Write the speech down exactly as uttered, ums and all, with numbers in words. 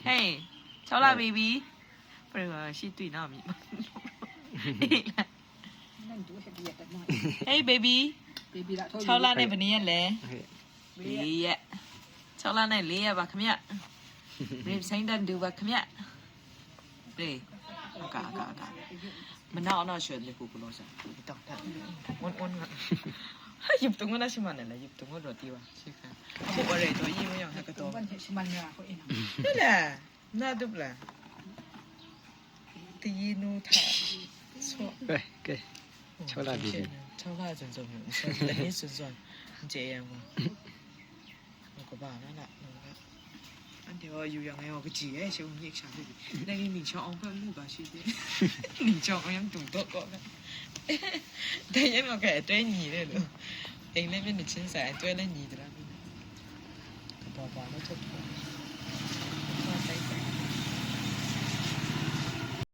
Hey, ချောက်လ baby. ဘယ်လိုရှိတွေ့နော်မီး Hey baby. ချောက်လနဲ့ဘယ်နှစ်ရက်လဲ Okay. လေးရက် ချောက်လနဲ့လေးရက်ပါခင်ဗျရေဆိုင်တန်တူပါခင်ဗျရေအကအကအကမနာအောင်တော့ရွှေလေးကိုကလောစားတော့တာဝွန်းဝွန်းကဟဲ့ရုပ်တုံးကနာရှိမှနဲ့လေရုပ်တုံးကတော့တီးပါရှိခါအခုအရဲတော့ရေးမရအောင်ဟဲကတော့ One hit man na ko ina. 对了，那对不啦？第一弄他错。 Okay. ချောက်လ baby. 超辣这种，这种，这种，这样吗？我个爸那那那个，俺爹我有样哎，我个姐哎，小我们一下子，那个你叫俺爸木吧，是的，你叫俺懂得过了。但也没有改对你的了，因为那边的青菜对了你的了，个爸爸那就。